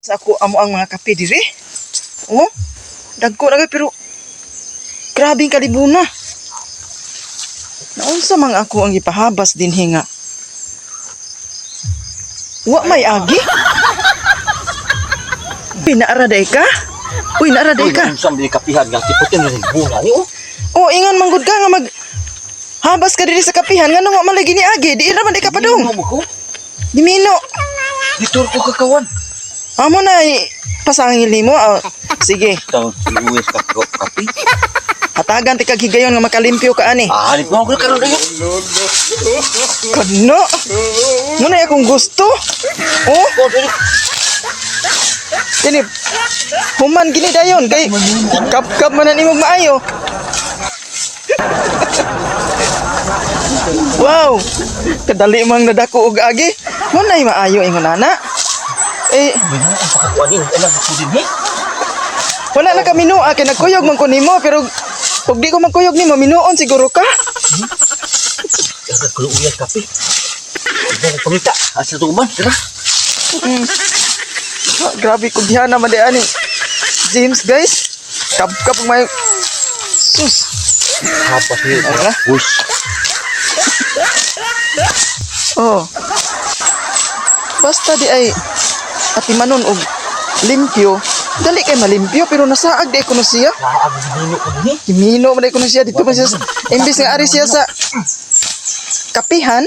Sa ako amo ang mga kape dire. Oh, dagko na kay pero grabe ang kalibuna. Naunsa mang ako ang gipahabas dinhi nga? Wa may agi. Uy, naara day ka? Uy, naara day Uy, ka. unsa man kapihan nga tiputin rin bunga ni oh. Oh, ingon man gud ka nga mag habas ka diri sa kapihan nganong wa man lagi ni agi? Di ra man di ka padung. Mo ko. Dimino. Dito ko kakawan. Amo na pasangil nimo. Ah, sige, Tang luwes ka ko kapi. Hatagan ti kag higayon nga makalimpyo ka ani. Ah, halip mo ko karon dayon. Kadno. Muna akong gusto. Oh, Ko dili. kini human gini dayon kay kap-kap man na nimog maayo. Wow. Kadali mang nadako og agi. Mo na maayo ingon ana. Eh, Pakakuan ni, ala ko din eh. Wala na kami noa kay nagkuyog man ko nimo pero pag di ko magkuyog nimo minuon siguro ka. Daga ko uyas kape. Daga pangita. Asa to man, tara. Ah, grabe ko diha naman di ani. James, guys. Kap-kap ang may sus. Hapas ni. Ala. Ush. Oh. Basta di ay atimanon og limpyo. Dali kay malimpyo pero nasaag di ko na siya. Naag dino ko din eh. Kimino man di ko na siya dito pa siya. Imbis nga ari siya sa kapihan.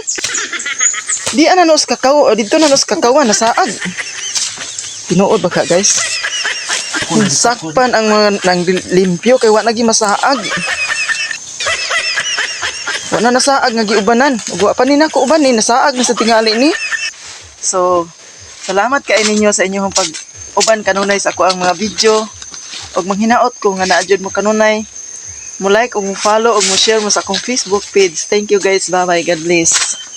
Di ana nos kakao, o dito na nos kakawa nasaag. Tinuod ba ka, guys? Sakpan ang mga nang limpyo kay wa nagi masaag. Wa na nasaag nga giubanan. Ug wa pa ni nako uban ni nasaag na sa tingali ni. So, salamat kay ninyo sa inyong pag uban kanunay sa ako ang mga video. Ug manghinaot ko nga naa jud mo kanunay mo like ug mo follow ug mo share mo sa akong Facebook page. Thank you, guys. Bye bye. God bless.